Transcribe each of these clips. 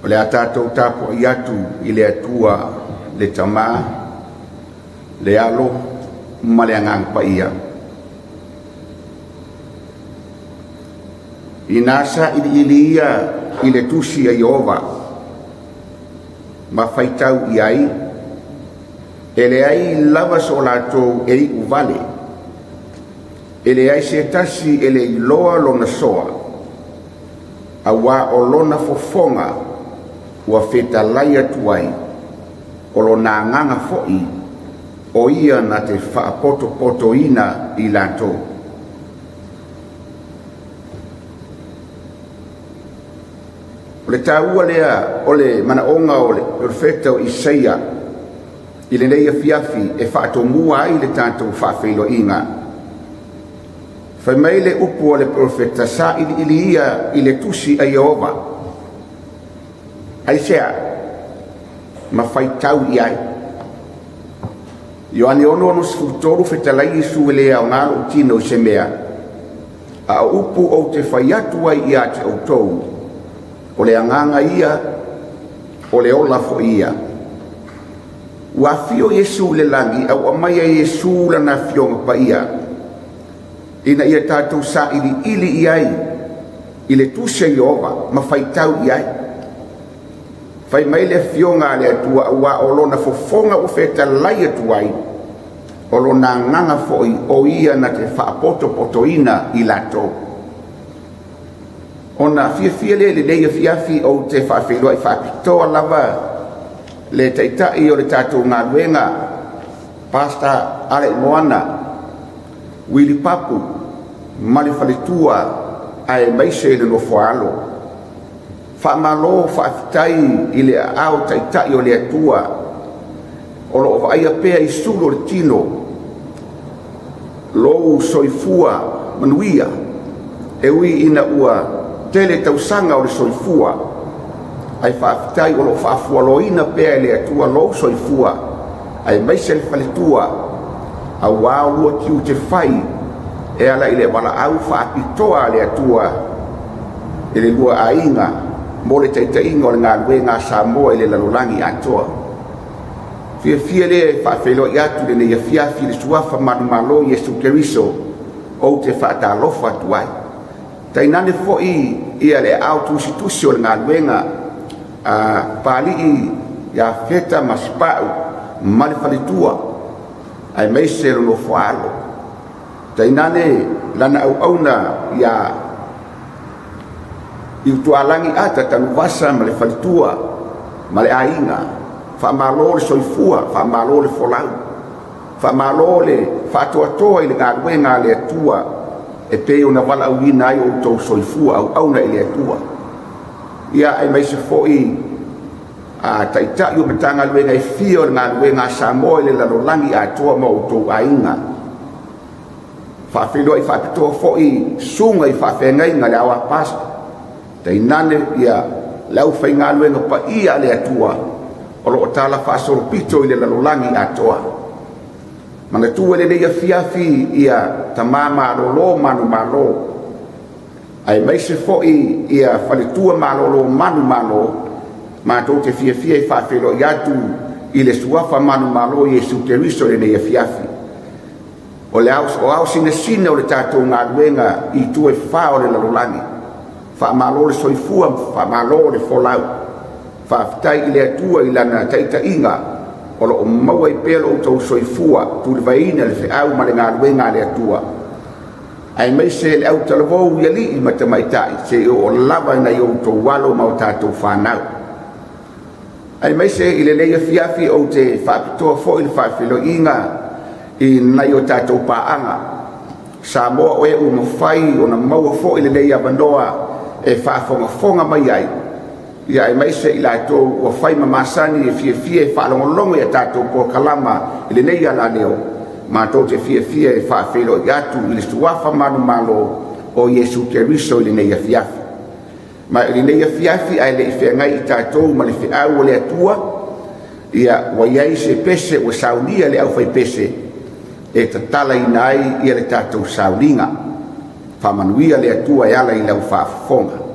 O le a tatou tapuai atu i le Atua le Tama, le Alo ma le Agaga Paia. Ina sailiili ia i le tusi a Ioova ma faitau i ai, e leai lava so latou e iu vale, e leai se tasi e le iloa lona soa, auā o lona fofoga ua fetalai atu ai, o lona agaga foi o ia na te faapotopotoina i latou. O le taua lea o le manaoga o le profeta o Isaia i lenei afiafi e faatomua ai le tatou faafeiloaiga. Fai mai le upu a le profeta, sailiili ia i le tusi a Ieova, aisea? Ma faitau i ai. Ioane 6:63, fetalai Iesu, e le aoga lou tino i se mea, a o upu ou te fai atu ai ia te outou, o le agaga ia, o le ola foi ia. Ua afio Iesu i le lagi, a ua aumai e Iesu lana afioga paia, ina ia tatou sailiili i ai i le tusi a Ieova ma faitau i ai. Fai mai le afioga a le Atua, auā o lona fofoga ua fetalai atu ai, o lona agaga foi o ia na te faapotopotoina i latou. Ona fiafia lea i lenei afiafi ou te faafeiloai faapitoa lava le taitai o le tatou galuega, Pastor Ale Moana Wili Papu ma le faletua, aemaise le nofoaalo. Faamalo faafetai i le aao taitai o le Atua o loo vaaia pea i sulu o le tino lou soifua manuia, e ui ina ua tele tausaga o le soifua, ae faafetai o loo faafualoina pea e le Atua lou soifua aemaise le faletua, auā o lua tiute fai e ala i le valaau faapitoa a le Atua i le lua aiga mo le taitaiga o le galuega a Samoa i le lalolagi atoa. Fiafia lea e faafeiloai atu lenei afiafi i le suafa manumalo Iesu Keriso ou te faatalofa atu ai. Tainane foi ia le aao tusitusi o le galuega a Papalii ia Feta ma Sipau ma le faletua, aemaise le nofoaalo. Tainane lana auauna ia Iutualagi Ata Tanuvasa ma le faletua ma le aiga. Faamalo le soifua, faamalo le folau, faamalo le faatoatoa i le galuega a le Atua e pei ona valaauina ai outou soifua auauna i le Atua. Ia aemaise foi a taitai o Matagaluega e fia o le galuega a Samoa i le lalolagi atoa ma outou aiga. Faafeiloai faapitoa foi susuga i faafeagaiga le ao Pastor, tainane ia le aufaigaluega paia a le Atua o loo tala faasolopito i le lalolagi atoa. Manatua lenei afiafi ia tama malolo manumalo, aemaise foi ia faletua malolo manumalo. Matou te fiafia e faafeiloai atu i le suafa manumalo Iesu Keriso lenei afiafi. O le ao sinasina o le tatou galuega i itu e fa o le lalolagi. Faamalo le soifua, faamalo le folau. Faafetai i le Atua i lana taitaiga o loo maua ai pea lo outou soifua tulivaeina le feau ma le galuega a le Atua, aemaise le autalavou i alii ma tamaitai seia oo lava ina i outou alo ma o tatou fanau. Aemaise i lenei afiafi ou te faapitoa foi le faafeiloaiga i nai o tatou paaga Samoa o e ua mafai ona maua foi lenei avanoa e faafogafoga mai ai, ia aemaise i latou ua fai ma masani e fiafia e faalogologo i a tatou polokalama i lenei alaleo. Matou te fiafia e faafeiloai atu i le suafa manumalo o Iesu Keriso i lenei afiafi. Ma i lenei afiafi ae le i feagai i tatou ma le feau o le Atua, ia ua i ai se pese ua saunia le aufaipese e tatalaina ai ia le tatou sauniga. Faamanuia le Atua e ala i lau faafofoga.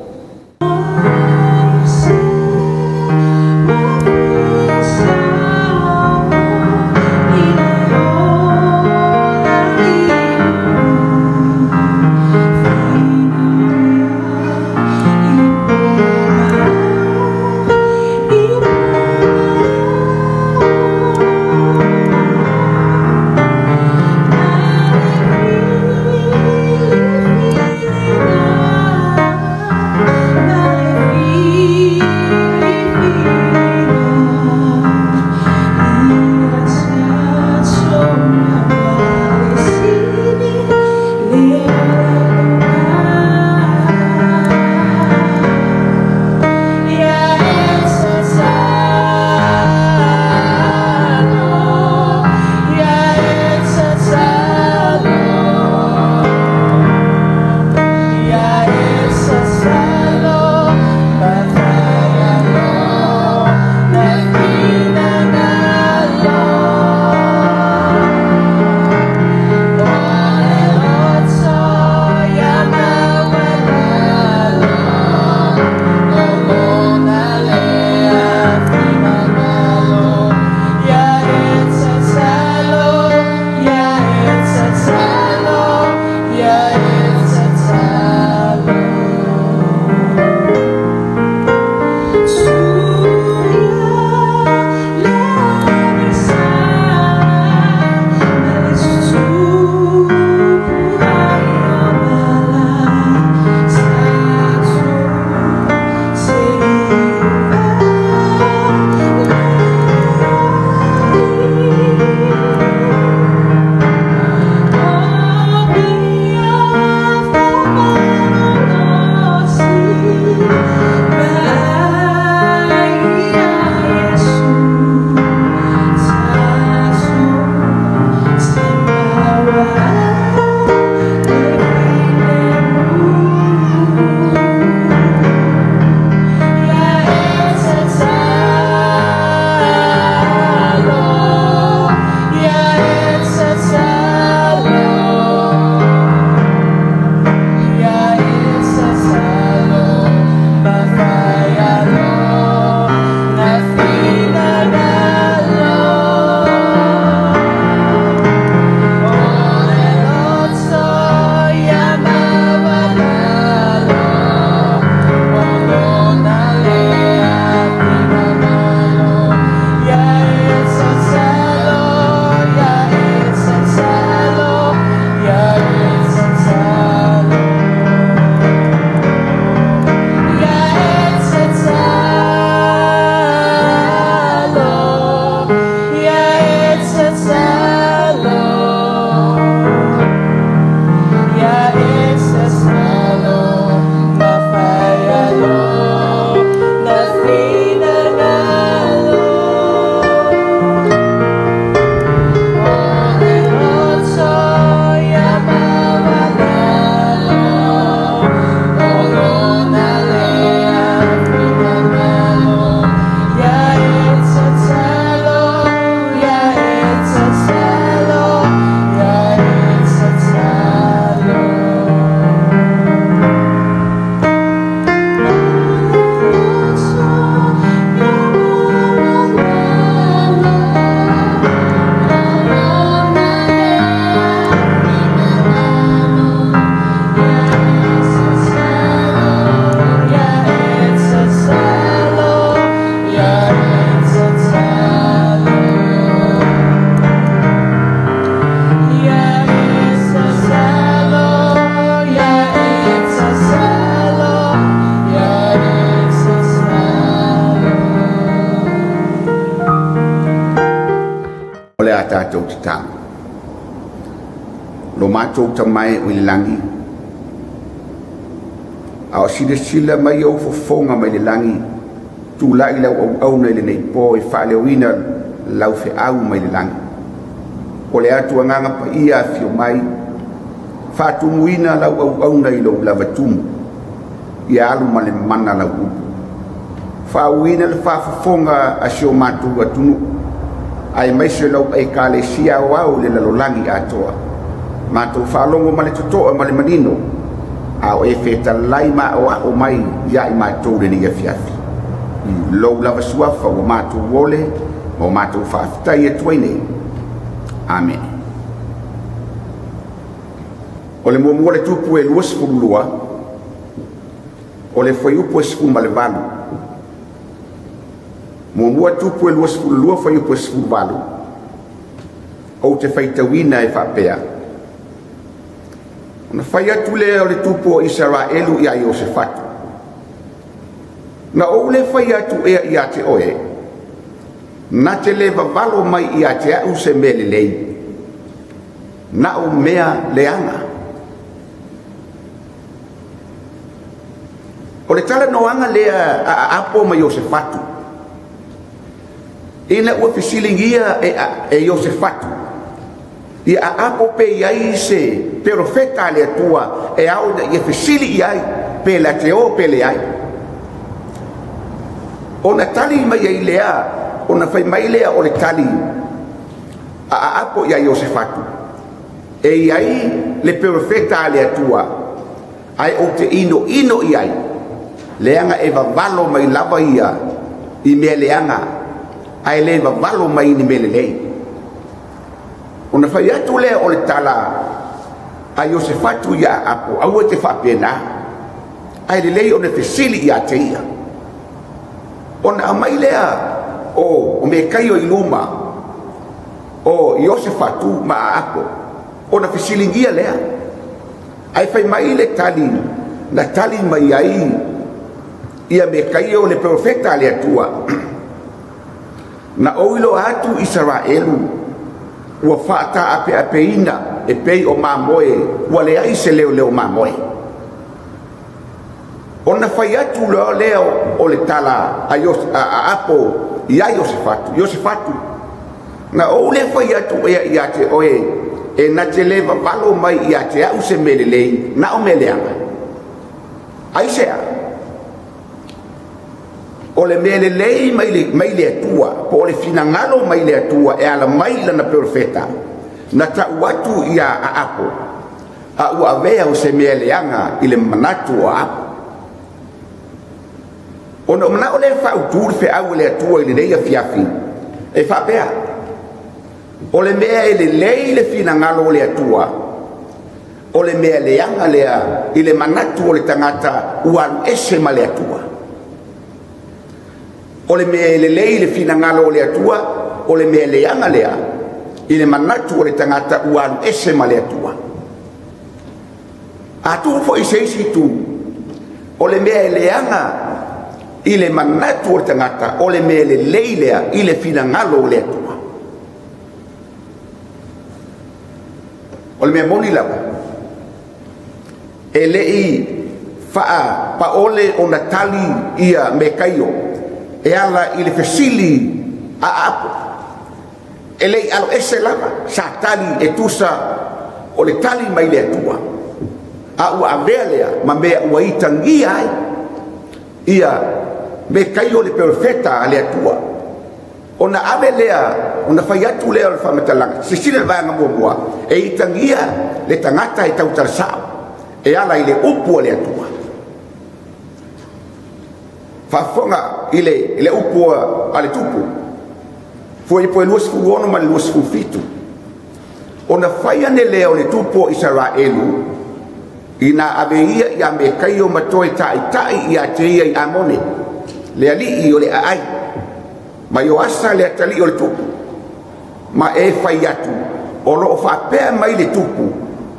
tatou tatalo. Lo matou tamae o i le lagi, a o silasila mai ou fofoga mai le lagi, tulai lau auauna i lenei po e faaleoina lau feau mai le lagi. O le atu agaga paia afio mai, faatumuina lau auauna i lou lavatumu, ia alu ma le mana lau upu. Faauina le faafofoga a si o matou atunuu, ae maise lau ekalesia aoao i le lalolagi atoa. Matou faalogo ma le totoa ma le manino, a o e fetalai ma aoao mai ia i matou lenei afiafi. I lou lava suafa ua matou ole, ma o matou faafetai atu ai nei. Amene. O le muamua le tupu e 22, o le fuaiupu e 18. Muamua tupu e 22, fuaiupu e 18. Ou te faitauina e faapea. Ona fai atu lea o le tupu o Isaraelu ia Iosefatu. Na ou le fai atu ea ia te oe, na te le vavalo mai ia te au se mea lelei, na o mea leaga. O le talanoaga lea a Aapo ma Iosefatu, ina ua fesiligia e Iosefatu, ia Aapo pe i ai se perofeta a le Atua e ao ina ia fesili i ai, pe la te o pe leai. Ona tali mai ai lea, ona fai mai lea o le tali a Aapo ia Iosefatu, e i ai le perofeta a le Atua, ae ou te ino ino i ai, leaga e vavalo mai lava ia i mea leaga, ae le vavalo mai ni mea lelei. Ona fai atu lea o le tala a Iosefatu ia Aapo, aua te faapena, ae lelei ona fesili ia te ia. Ona aumai lea o Mekaio i luma o Iosefatu ma Aapo, ona fesiligia lea. Ae fai mai le tali, na tali mai ai ia Mekaio le profeta a le Atua. Na oilo atu Isaraelu ua faataapeapeina e pei o mamoe, ua leai se leoleo mamoe. Ona fai atu loa lea o le tala a Aapo ia Iosefatu, Iosefatu, na ou le fai atu ea ia te oe, e na te le vavalo mai ia te au se mea lelei, na o mea leaga. Aisea? O le mea lelei mai le Atua, po o le finagalo mai le Atua e ala mai lana perofeta, na tau atu ia Aapo, a ua avea o se mea leaga i le manatu o Aapo. Ona o manao lea faautu le feau e le Atua i lenei afiafi, e faapea, o le mea e lelei le finagalo o le Atua, o le mea leaga lea i le manatu o le tagata ua alu ese ma le Atua. O le mea e lelei le finagalo o le Atua, o le mea leaga lea i le manatu o le tagata ua alu ese ma le Atua. A tuu foi se isi itu, o le mea e leaga i le manatu o le tagata, o le mea lelei lea i le finagalo o le Atua. O le mea moni lava, e lei faapaole ona tali ia Mekaio e ala i le fesili a Aapo. E lei alo ese lava sa tali e tusa o le tali mai le Atua, a ua avea lea ma mea ua itagia ai ia Mekaio le perofeta a le Atua. Ona ave lea, ona fai atu lea o le faamatalaga, silasila le vaega muamua, e itagia le tagata e tautala sao e ala i le upu a le Atua. Faafofoga i le upu a le tupu, fuaiupu e 26 ma le 27. Ona fai ane lea o le tupu o Isaraelu, ina ave ia ia Mekaio ma toe taitai ia te ia i Amone, le alii o le aai, ma Ioasa le atalii o le tupu, ma e fai atu, o loo faapea mai le tupu,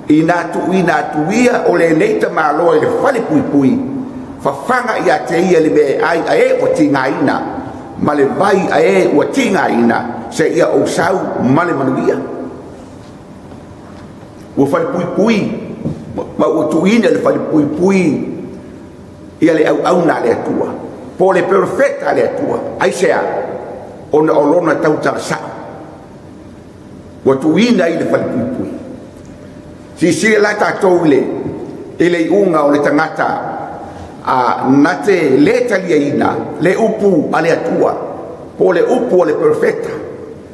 ina tuuina atu ia o lenei tamaloa i le fale puipui, fafaga ia te ia le mea ai a e ua tigaina, ma le vai a e ua tigaina, Seia ou sau ma le manuia. Ua falepuipui ma ua tuuina le falepuipui ia le auauna a le Atua po o le perofeta a le Atua. Aisea? Ona o lona tautala sao ua tuuina i le falepuipui. Silasila la tatou i le iuga o le tagata na te le taliaina le upu a le Atua po o le upu a le perofeta,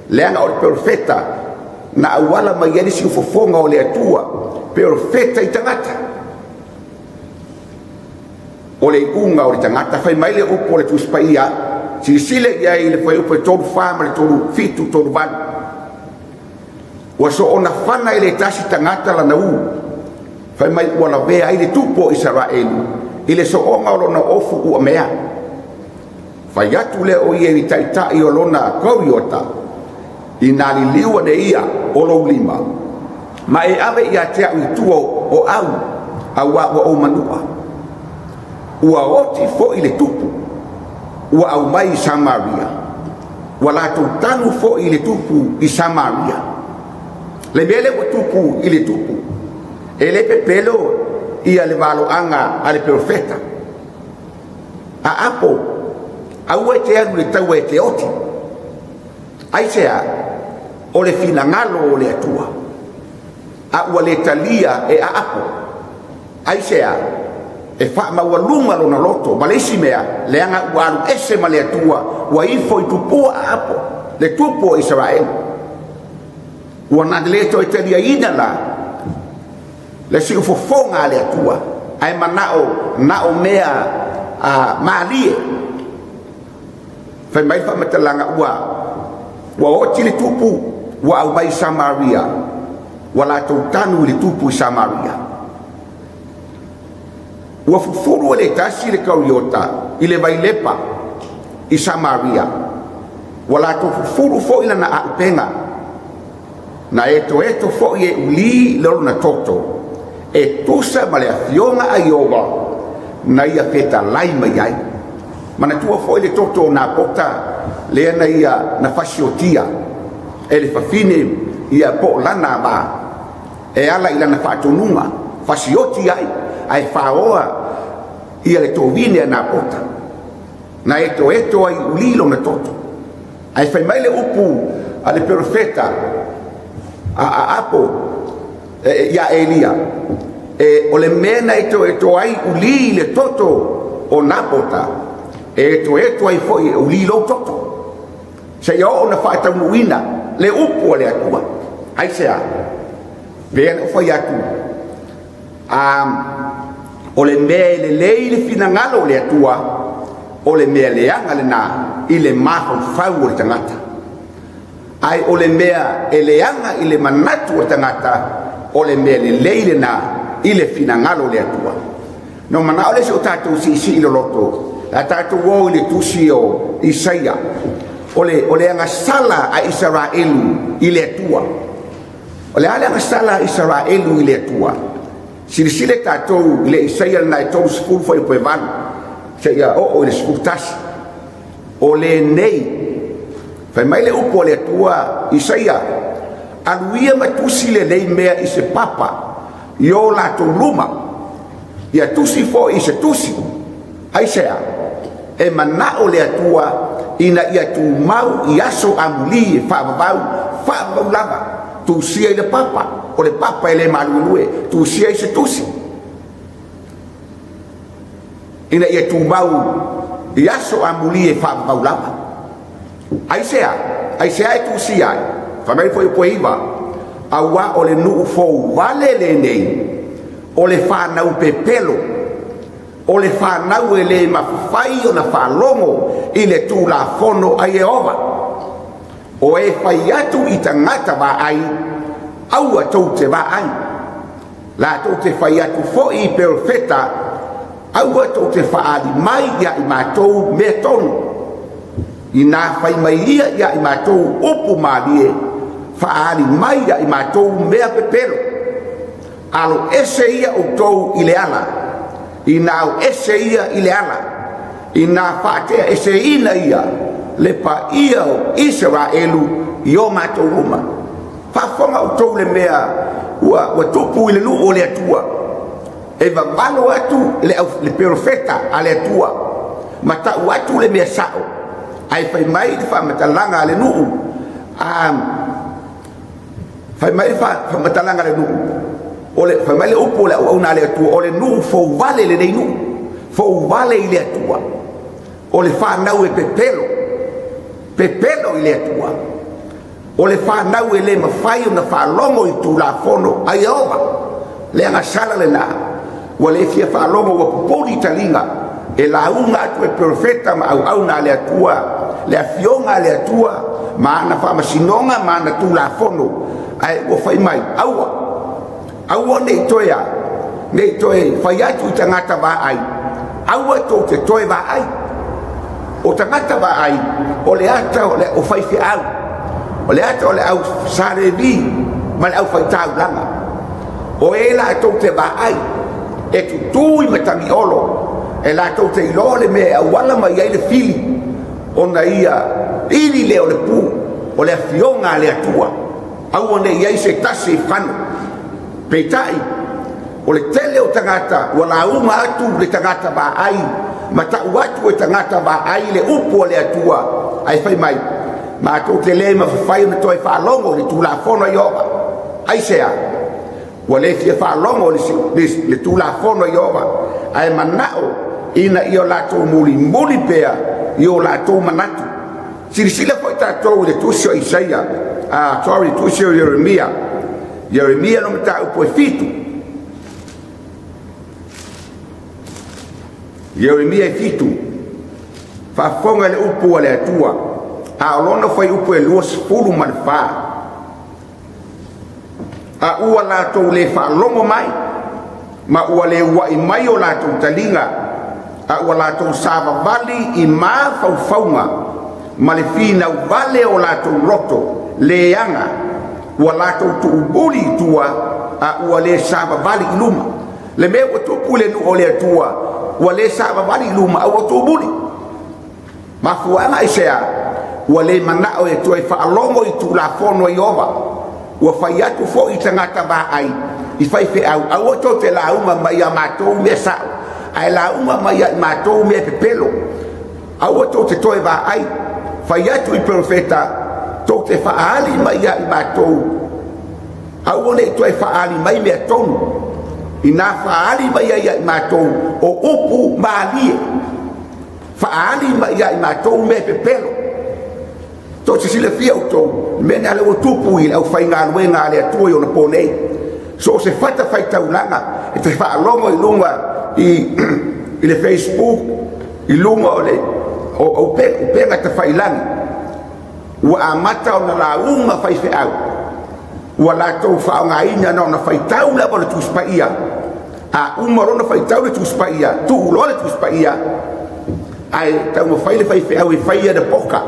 leaga o le perofeta na auala mai ai le siufofoga o le Atua, perofeta i tagata. O le iuga o le tagata, fai mai le upu o le Tusi Paia, silasila i ai i le fuaiupu e 34 ma le 37, 38. Ua soona fana e le tasi tagata lana u, fai mai ua lavea ai le tupu o Isaraelu i le sooga o lona ofu ua mea. Fai atu lea o ia i taitai o lona koriota, ina liliu ane ia o lou lima, ma e ave ia te au i tua o au, auā ua ou manua. Ua oti foi le tupu, ua aumai i Samaria, ua latou tanu foi i le tupu i Samaria. Le mea lea ua tupu i le tupu, e le pepelo ia le valoaga a le perofeta. A apo, aua e te alu le taua e te oti. Aisea? O le finagalo o le Atua, a ua le talia e Aapo. Aisea? E faamaualuga lona loto ma le isi mea, leaga ua alu ese ma le Atua, ua ifo i tupua Aapo, le tupu o Isaraelu. Ua na le toe taliaina la le siufofoga a le Atua, ae manao na o mea malie. Fai mai faamatalaga ua oti le tupu, ua aumai i Samaria, ua latou tanu i le tupu i Samaria. Ua fufulu e le tasi le kariota i le vailepa i Samaria, ua latou fufulu foi lana aupega. Na etoeto foi e uli le lona toto, e tusa ma le afioga a Ieova na ia fetalai mai ai. Manatua foi le toto o Napota lea na ia na fasiotia e le fafine ia po lana va e ala i lana faatonuga fasioti ai ae faoa ia le tovine a Napota. Na etoeto ai uli lona toto. Ae fai mai le upu a le perofeta a Apo ia Elia, o le mea na etoeto ai uli le toto o Napota, e etoeto ai foi uli lou toto. Seia oo na faataunuuina le upu a le Atua. Aisea? Pea na fai atu, o le mea e lelei le finagalo o le Atua, o le mea leaga lena i le mafaufau o le tagata. Ai o le mea e leaga i le manatu o le tagata, o le mea lelei lena i le finagalo o le Atua. No manao le se o tatou siisii i loloto, la tatou o i le tusi o Isaia, o le agasala a Isaraelu i le Atua. O le ale agasala a Isaraelu i le Atua. Silasila tatou i le Isaia lena e 30 foi po e 8, seia oo i le 11. O lenei, fai mai le upu o le Atua Isaia, aluia ma tusi lenei mea i se papa i o latou luma, ia tusi foi i se tusi. Aisea? E manao le Atua ina ia tumau i aso amuli e faavavau, faavavau lava. Tusia i le papa, o le papa e le maluelue, tusia i se tusi ina ia tumau i aso amuli e faavavau lava. Aisea? Aisea e tusia ai? Fai mai foi po iva, auā o le nuu fou vale lenei, o le whanau pepelo, o le whanau e le mafai o na whalogo i le tūlafono a Ieova. O e whai atu i tangata vaai, aua tou te vaai. La tou te whai atu foi i perofeta, aua tou te whaali mai ia i mātou mea tonu. Ina whai mai ia ia i mātou upu mālie, whaali mai ia i mātou mea pepelo. Alo ese ia o tou i le ala, ina au ese ia i le ala, ina whaatea ese ina ia, le pa ia o Israelu i o matou luma. Faafofoga outou le mea ua tupu i le nuu o le Atua. E vavalo atu le perofeta a le Atua ma tau atu le mea sao, ae fai mai le faamatalaga a le nuu, fai mai le faamatalaga a le nuu, o le fai mai le upu o le auauna a le Atua, o le nuu fouvale lenei nuu, fouvale i le Atua, o le fanau e pepelo, pepelo i le Atua, o le fanau e le mafai ona faalogo i Tulafono a Ieova. Le agasala lena, ua le fia faalogo, ua pupuni taliga, e lauga atu e perofeta ma auauna a le Atua, le afioga a le Atua ma ana faamasinoga ma ana Tulafono, ae ua fai mai, aua, aua ne i toe a, ne i toe fai atu i tagata vaai, aua tou te toe vaai. O tagata vaai, o le ata o le o faifeau, o le ata o le au Salevi ma le au faitaulaga. O e latou te vaai, e tutū i matagiolo, e latou te iloa le mea e auala mai ai le fili, ona ia ili lea o le pu, o le afioga a le Atua, aua ne i ai se tasi e fano. Peitai, o le tele o tagata ua lauga atu le tagata vaai, ma tau atu e tagata vaai le upu o le Atua, ae fai mai, matou te le mafai ona toe faalogo i le Tulafono a Ieova. Aisea? Ua le fia faalogo le Tulafono a Ieova, ae manao ina ia latou mulimuli pea i o latou manatu. Silasila foi tatou i le tusi o Isaia, sorry, tusi o Ieremia, Ieremia no mataupu e 7. Ieremia e 7, faafofoga le upu a le Atua, a o lona fai upu e 24. A ua latou le faalogo mai, ma ua le uai mai o latou taliga, a ua latou savavali i mafaufauga, ma le finau vale o latou loto, leaga, ua latou tuubuli i tua, a ua le savavali i luma. Le mea ua tupu le nuu o le Atua, ua le savavali i luma, a ua tuubuli. Mafuaaga aisea? Ua le manao e toe faalogo i Tulafono a Ieova. Ua fai atu foi i tagata vaai, i faifeau, aua tou te lauga mai ia matou mea sao, ae lauga mai ia matou mea pepelo. Aua tou te toe vaai, fai atu i perofeta, tou te faaali mai ia i matou, aua ne i toe faaali mai mea tonu. Ina faaali mai ia i matou o upu malie, faaali mai ia i matou mea pepelo. Tou te silafia outou, mea na le ua tupu i le aufaigaluega a le Atua i ona po nei. So o se fata faitaulaga e te faalogo i luga i le Facebook, i luga o le o upega tafailagi, ua amata ona lauga faifeau, ua latou faaaogaina na ona faitau lava le Tusi Paia. A uma lona faitau le Tusi Paia, tuu loa le Tusi Paia, ae taumafai le faifeau e faia le poka.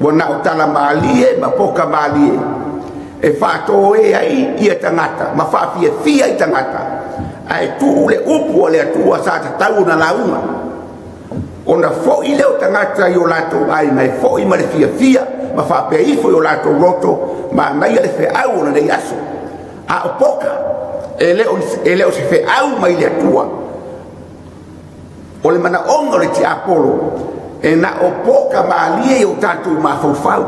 Ua na o tala malie ma poka malie e faatoe ai ia tagata ma faafiafia i tagata, ae tuu le upu o le Atua sa tatau ona lauga. Ona foi lea o tagata i o latou aiga, e foi ma le fiafia ma faapea ifo i o latou loto, ma manaia le feau o lenei aso. A o poka, e le o se feau mai le Atua. O le manaoga o le tiapolo, e na o poka malie i o tatou mafaufau.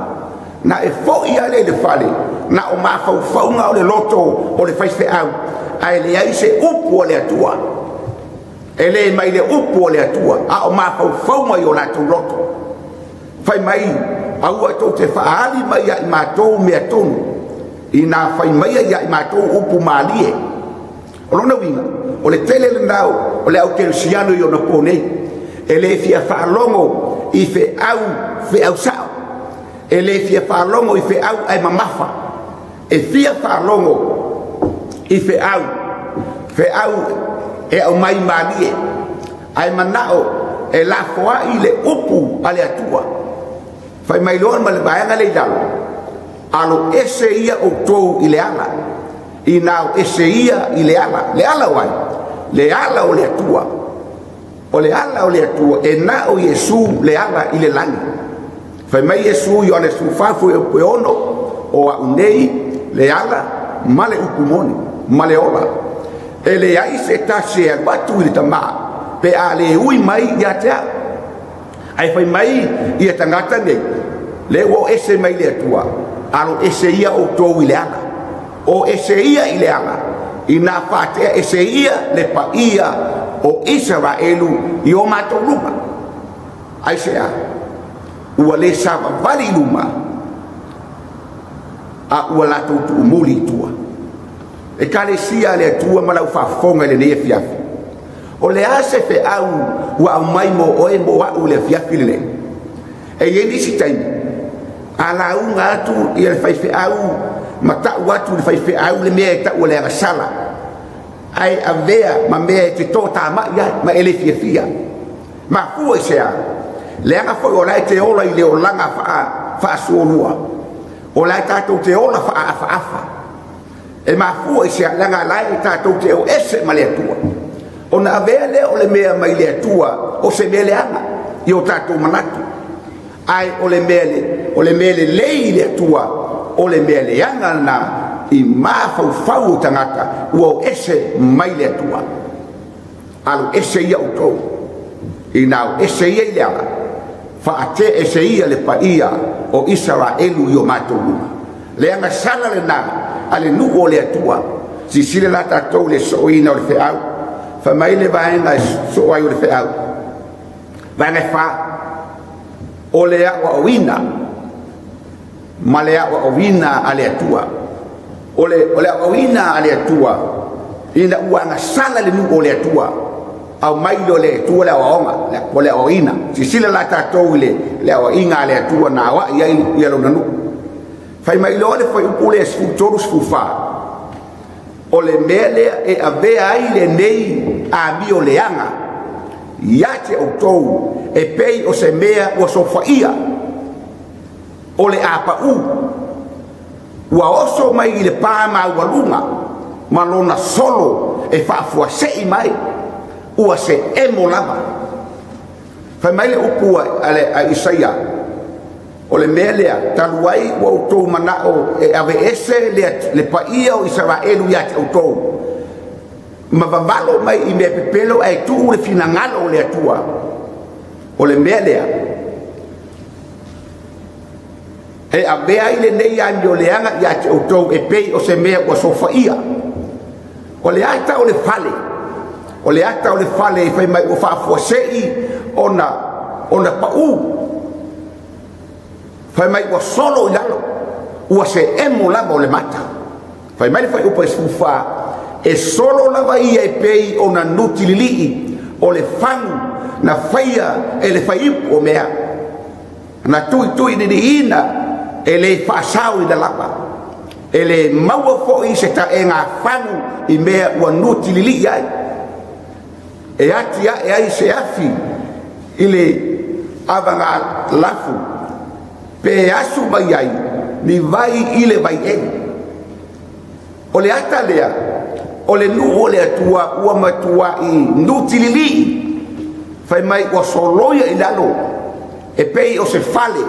Na e foi ale i le fale, na o mafaufauga o le loto o le faifeau, ae leai se upu o le Atua. E le mai le upu o le Atua, a o mafaufauga i o latou loto. Fai mai, aua tou te faaali mai ia i matou mea tonu, ina fai mai ia i matou upu malie. O lona uiga, o le tele lena o le au kerisiano i ona po nei, e le fia faalogo i feau, feau sao. E le fia faalogo i feau ae mamafa. E fia faalogo i feau, feau e au mai malie, ae manao e lafoai le upu a le Atua. Fai mai loa ma le vaega le i lalo, alo ese ia outou i le ala, ina o ese ia i le ala. Le ala o ai? Le ala o le Atua. O le ala o le Atua, e na o Iesu le ala i le lagi. Fai mai Iesu Ioane 14:6, o a'u nei le ala ma le upu moni ma le ola. E leai se tasi e alu atu i le Tamā pe a le ui mai ia te a'u. Ae fai mai ia tagata nei, le ua o ese mai le Atua, alo ese ia outou i le ala. O ese ia i le ala, ina faatea ese ia le paia o Isaraelu i o matou luma. Aisea? Ua le savavali i luma, a ua latou tuumuli i tua. Ekalesia a le Atua ma lau faafofoga i lenei afiafi. O le a se feau ua aumai mo oe mo a'u i le afiafi lenei? E i ai nisi taimi a lauga atu ia le faifeau ma ta'u atu le faifeau le mea e ta'u o le agasala, ae avea ma mea e te totāma'i ai ma e le fiafia. Mafua i se a? Leaga foi o la e te ola i le olaga faasuolua, o la e tatou te ola faaafaafa. E mafua i se a? Leaga la e tatou te o ese ma le Atua. Ona avea lea o le mea mai le Atua o se mea leaga i o tatou manatu, ae o le mea lelei i le Atua, o le mea leaga lena i mafaufau o tagata ua o ese mai le Atua. Alu ese ia outou, ina o ese ia i le ala, faatea ese ia le paia o Isaraelu i o matou luma. Leaga sala lena a le nuu o le Atua. Silasila la tatou i le sooina o le feau. Fai mai le vaega e soo ai o le feau, vaega e 4, o le aoaoina ma le aoaoina a le Atua. O le aoaoina a le Atua, ina ua agasala le nuu o le Atua, aumai lea o le Atua le aoaoga, o le aoaoina. Silasila la tatou i le aoaiga a le Atua na aoai ai ia lona nuu. Fai mai loa le fuaiupu lea 13, 14, o le mea lea e avea ai lenei amio leaga ia te outou e pei o se mea ua sofaia, o le apa'u ua oso mai i le pā maualuga ma lona solo e faafuasei mai, ua se emo lava. Fai mai le upu a Isaia, o le mea lea talu ai ua outou mana'o e aveese le paia o Isaraelu ia te outou, ma vavalo mai i mea pepelo ae tuu le finagalo o le Atua. O le mea lea e avea ai lenei amioleaga ia te outou e pei o se mea ua sofaia. O le ata o le fale, o le ata o le fale e fai mai ua faafuasei ona pa'u. Fai mai ua solo i lalo, ua se emo lava o le mata. Fai mai le fuaiupu e 14, e solo lava ia e pei ona nutilili'i o le fagu na faia e le faiipu o mea, na tuitui lili'ina e le faasao i le lava, e le maua foi se taega fagu i mea ua nutilili'i ai, e ati a'e ai se afi i le avaga lafu, pe asu mai ai ni vai i le vaieli. O le ata lea o le nuu o le Atua ua matua'i nutilili'i. Fai mai ua soloia i lalo e pei o se fale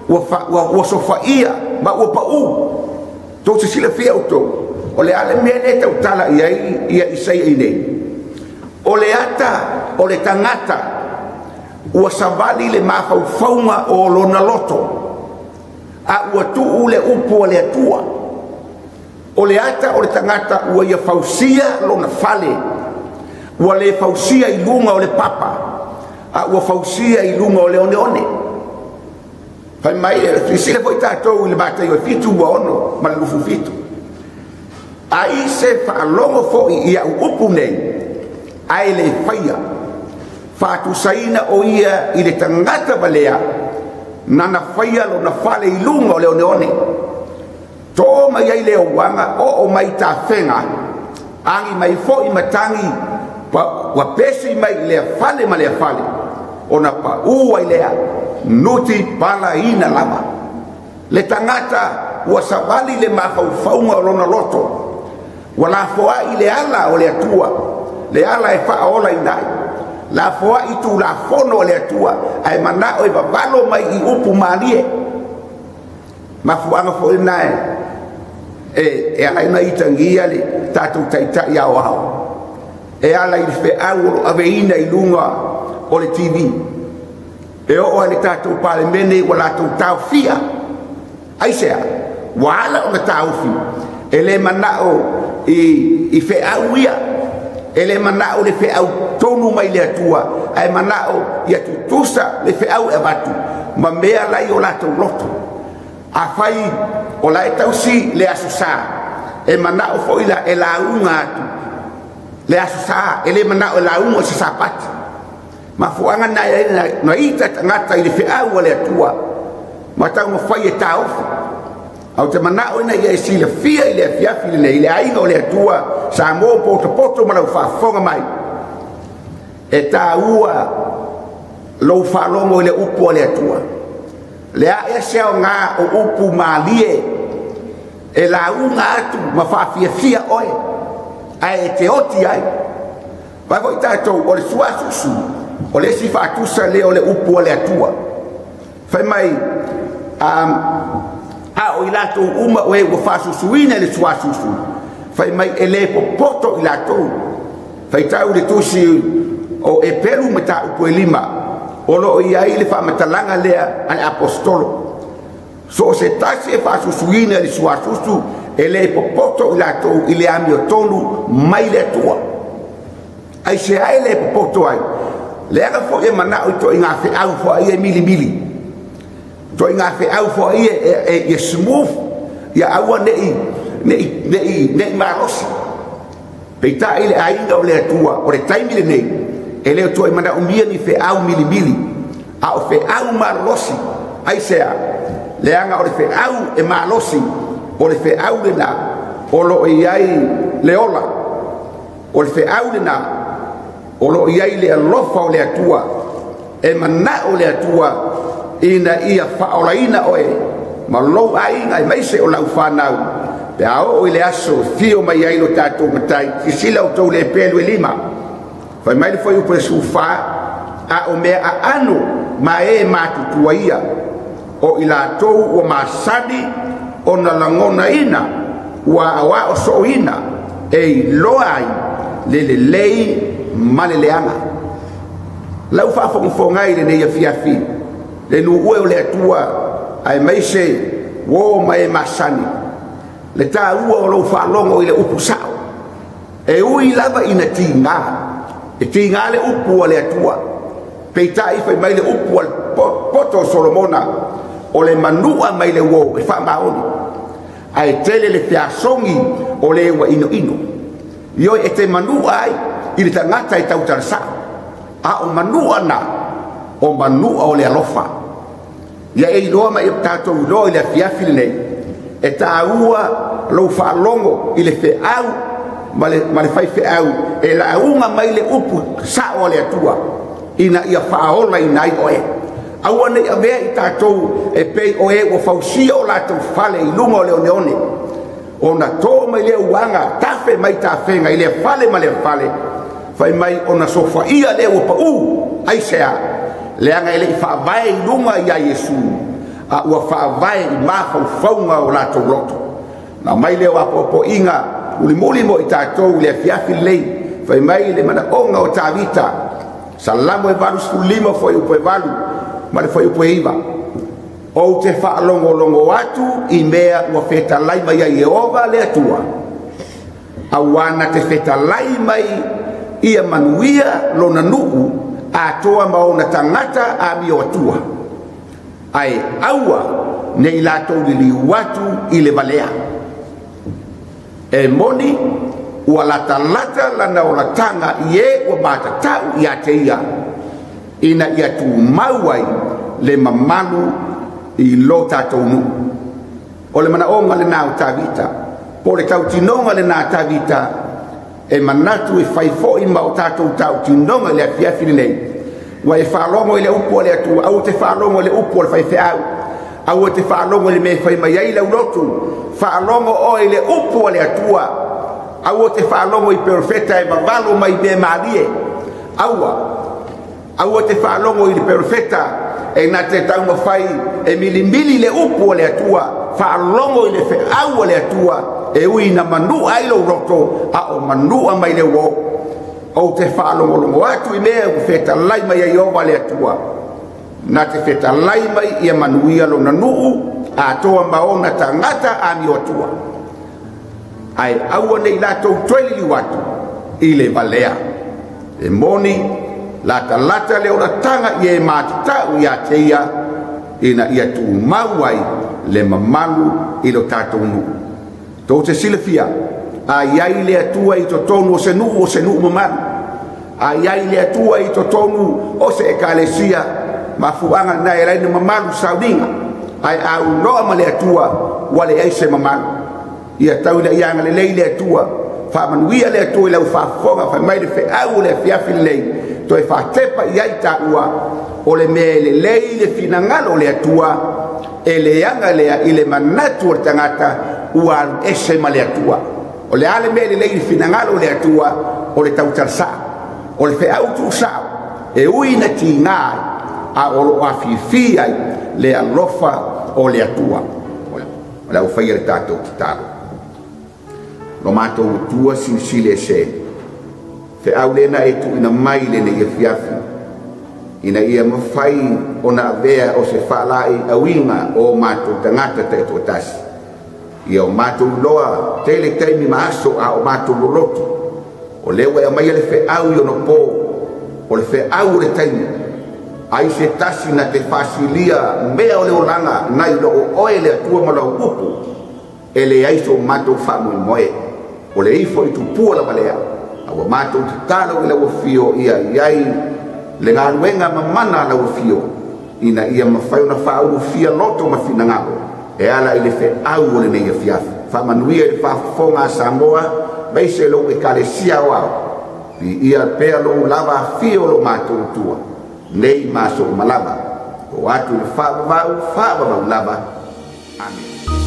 ua sofaia ma ua pa'u. Tou sisilafia outou, o le a le mea lea tautala i ai ia Isaia i nei? O le ata o le tagata ua savali le mafaufauga o lona loto, a ua tuu le upu a le Atua. O le ata o le tagata ua ia fausia lona fale, ua le fausia i luga o le papa, a ua fausia i luga o le oneone. Fai mai, silasila foi tatou i le Mataio 7:26 ma le 27. Ai se faalogo foi i a'u upu nei, ae le faia, faatusaina o ia i le tagata valea nana faia lona fale i luga o le oneone. To mai ai le ouaga, oo mai tafega, agi mai foi matagi, ua pesi mai i lea fale ma lea fale, ona pa'u ai lea nuti palaina lava. Le tagata ua savali le mafaufauga o lona loto, ua lafoai le ala o le Atua, le ala e faaolaina ai, Lafoai tulafono a le Atua ae manao e vavalo mai i upu malie. Mafuaaga foi lena e ala ai ona itagia le tatou taitai aoao e ala i le feau o lo o aveina i luga o le TV. E oo lava i le tatou Palemene ua latou taofia. Aisea? Ua ala ona taofi, e le manao i feau ia, e le manao le feau tonu mai le Atua, ae manao ia tutusa le feau e avatu ma mea la i o latou loto. Afai o la e tausi le Aso Sa, e manao foi la e lauga atu le Aso Sa, e le manao e lauga i se Sapati. Mafuaaga na e na ita tagata i le feau a le Atua ma taumafai e taofi. Ae ou te manao ina ia e silafia i le afiafi lenei, le aiga o le Atua, Samoa potopoto ma lau faafofoga mai, e taua lou faalogo i le upu a le Atua. Le ae se aoga o upu malie e lauga atu ma faafiafia oe, ae e te oti ai. Vai foi tatou, o le suasusu, o le isi faatusa lea o le upu a le Atua. Fai mai, a o i latou uma o e ua faasusuina i le suasusu, fai mai e le popoto i latou. Faitau le tusi o Eperu mataupu e 5, o lo o i ai le faamatalaga lea a le aposetolo. So o se tasi e faasusuina i le suasusu, e le popoto i latou i le amiotonu mai le Atua. Aisea e le popoto ai? Leaga foi e manao i toaiga feau foi ia e milimili, toaiga feau foi ia e smooth, ia aua nei malosi. Peitai le aiga o le Atua, o le taimi lenei, e le o toe manaomia ni feau milimili, a o feau malolosi. Aisea? Leaga o le feau e malosi, o le feau lena o lo o i ai le ola, o le feau lena o lo o i ai le alofa o le Atua. E manao le Atua ina ia faaolaina oe ma lou aiga aemaise o lau fanau, pe a oo i le aso fio mai ai lo tatou matai. Sisila outou le Eperu e 5, fai mai le fuaiupu e 14, a o mea aano ma e matutua ia, o i latou ua masani ona lagonaina, ua aoao sooina, e iloa ai le lelei ma le leaga. Lau faafogafoga ai lenei afiafi, le nuue o le Atua aemaise uo ma e masani, le taua o lou faalogo i le upu sao. E ui lava ina tiga, e tiga le upu a le Atua. Peitai fai mai le upu a le poto o Solomona, o le manua mai le uo e faamaoni, ae tele le feasogi o le ua inoino. Ioi e te manua ai i le tagata e tautala sao, a o manua na, o manua o le alofa. Ia e iloa mai tatou iloa i le afiafi lenei, e taua lou faalogo i le feau ma le faifeau e lauga mai le upu sao a le Atua, ina ia faaolaina ai oe. Aua nei avea i tatou e pei o e ua fausia o latou fale i luga o le oneone, ona to mai lea uaga tafe mai tafega i lea fale ma lea fale, fai mai ona sofaia lea ua pau. Aisea? Leaga e le i faavae i luga ia Iesu, a ua faavae i mafaufauga o latou loto. Na mai lea o apoapoaiga mulimuli mo i tatou i le afiafi lenei. Fai mai le manaoga o Tavita, Salamo e 85 fuaiupu e 8 ma le fuaiupu e 9, ou te faalogologo atu i mea ua fetalai mai ai Ieova le Atua, auā na te fetalai mai ia manuia lona nuu atoa ma ona tagata amio atua, ae aua nei latou liliu atu i le valea. E moni ua latalata lana olataga i e ua matatau ia te ia, ina ia tumau ai le mamalu i lo tatou nuu. O le manaoga lena o Tavita, po o le tautinoga lena a Tavita, e manatu e fai foi ma o tatou tautinoga i le afiafi lenei. Ua e faalogo i le upu a le Atua, aua te faalogo i le upu a le faifeau, aua te faalogo i le mea e fai mai ai lau lotu, faalogo oe i le upu a le Atua. Aua te faalogo i perofeta e vavalo mai mea malie, aua Aua te faalogo i le perofeta e na te taumafai e milimili le upu o le Atua. Faalogo i le feau o le Atua e ui ina manua ai lou loto, a o manua mai le uo. Ou te faalogologo atu i mea ua fetalai mai ai Ieova le Atua, na te fetalai mai ia manuia lona nuu atoa ma ona tagata amioatua, ae aua nei latou toe liliu atu i le valea. E moni latalata le olataga i e matatau ia te ia, ina ia tumau ai le mamalu i lo tatou nuu. Tou te silafia, a i ai le Atua i totonu o se nuu, o se nuu mamalu. A i ai le Atua i totonu o se ekalesia, mafuaaga lena e ala ai ona mamalu sauniga, ae aunoa ma le Atua ua leai se mamalu. Ia tau ina ia agalelei le Atua, faamanuia le Atua i lau faafofoga, fai mai le feau o le afiafi lenei, toe faatepa i ai taua, o le mea e lelei le finagalo o le Atua, e leaga lea i le manatu o le tagata ua alu ese ma le Atua. O le a le mea lelei i le finagalo o le Atua? O le tautala sao, o le feau tuusao, e ui ina tiga ai, a o lo o afifi ai le alofa o le Atua. O le au faia le tatou tatalo. Lo matou Atua silisili ese, feau lena e tuuina mai lenei afiafi, ina ia mafai ona avea o se faalaei auiga o matou tagata taitoatasi. Ia o matou iloa tele taimi ma aso a o matou loloto, o lea ua e aumaia le feau i ona po, o le feau o le taimi, ai se tasi na te faasilia mea o le olaga nai loo oe le Atua ma lau upu, e leai so matou faamoemoe, o le ifo i tupua lava lea. A ua matou tatalo i lau afio ia i ai le galuega mamana a lau afio, ina ia mafai ona faaulufia loto ma finagalo e ala i le feau o lenei afiafi. Faamanuia i le faafofoga a Samoa, aemaise lou ekalesia aoao, viia pea lou lava afio o lo matou Atua, nei ma aso uma lava. O atu i le faavavau, faavavau lava. Amene.